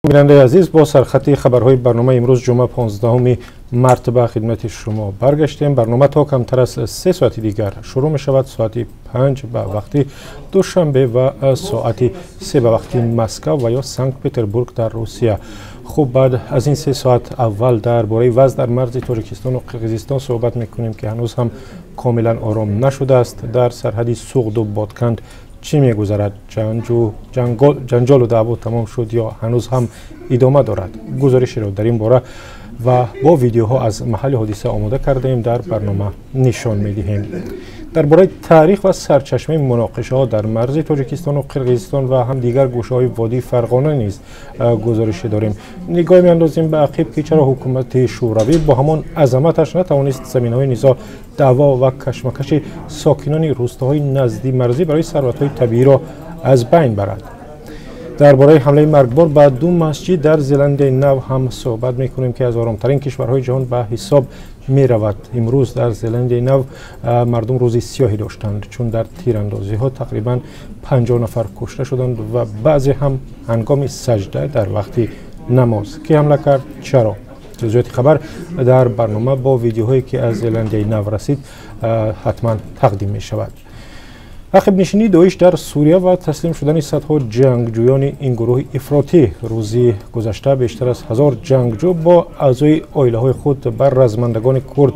Бинандаи азиз, бо сархати хабарҳои барномаи имрӯз, ҷумъа, 15 март, ба хидмати шумо баргаштем. Барнома то камтар аз 3 соати дигар шурӯъ мешавад: соати 5 ба вақти Душанбе ва соати 3 ба вақти Москав ва ё Санкт Петербург дар Русия. Хуб, баъд аз ин 3 соат аввал дар бораи вазъ дар марзи Тоҷикистону Қирғизистон суҳбат мекунем, ки ҳанӯз ҳам комилан ором нашудааст. Дар сарҳади Суғду Ботканд чӣ мегузарад? Ҷанҷолу даъво тамом шуд ё ҳанӯз ҳам идома дорад? Гузоришеро дар ин бора ва бо видеоҳо аз маҳалли ҳодиса омода кардаем, дар барнома нишон медиҳем. Дар бораи таърих ва сарчашмаи муноқишаҳо дар марзи Тоҷикистону Қирғизистон ва ҳам дигар гӯшаҳои водии Фарғона низ гузорише дорем. Нигоҳ меандозем ба ақиб, ки чаро ҳукумати Шӯравӣ бо ҳамон азаматаш натавонист заминаҳои низоъ, даъво ва кашмакаши сокинони рӯстаҳои наздимарзӣ барои сарватҳои табииро аз байн барад. Дар бораи ҳамлаи маргбор ба ду масҷид дар Зеландияи Нав ҳам суҳбат мекунем, ки аз оромтарин кишварҳои ҷаҳон ба ҳисоб меравад. Имрӯз дар Зеландияи Нав мардум рӯзи сиёҳе доштанд, чун дар тирандозиҳо тақрибан 50 нафар кушта шуданд ва баъзе ҳам ҳангоми саҷда, дар вақти намоз. Кӣ ҳамла кард? Чаро? Ҷузъиёти хабар дар барнома бо видеоҳое, ки аз Зеландияи Нав расид, ҳатман тақдим мешавад. Ақибнишинии Доиш дар Сурия ва таслим шудани садҳо ҷангҷӯёни ин гурӯҳи ифротӣ. Рӯзи гузашта бештар аз 1000 ҷангҷӯ бо аъзои оилаҳои худ ба размандагони курд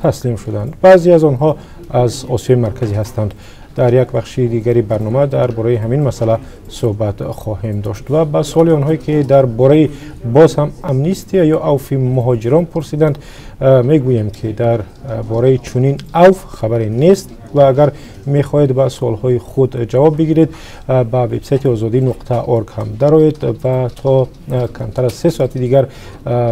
таслим шуданд. Баъзе аз онҳо аз Осиёи Марказӣ ҳастанд. Дар як бахши дигари барнома дар бораи ҳамин масъала суҳбат хоҳем дошт ва ба суоли онҳое, ки дар бораи боз ҳам амнистия ё авфи муҳоҷирон пурсиданд, мегӯем, ки дар бораи чунин авф хабаре нест. Ва агар мехоҳед ба суолҳои худ ҷавоб бигиред, ба вебсайти озодӣ.орг ҳам дароед. Ва то камтар аз 3 соати дигар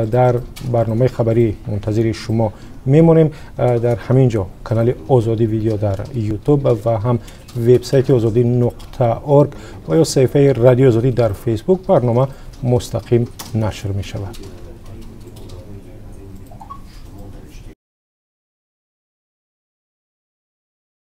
дар барномаи хабарӣ мунтазири шумо мемонем. Дар ҳамин ҷо канали Озодӣ Видео дар Ютуб ва ҳам вебсайти озодӣ.орг ва ё саҳифаи Радиои Озодӣ дар Фейсбук барнома мустақим нашр мешавад.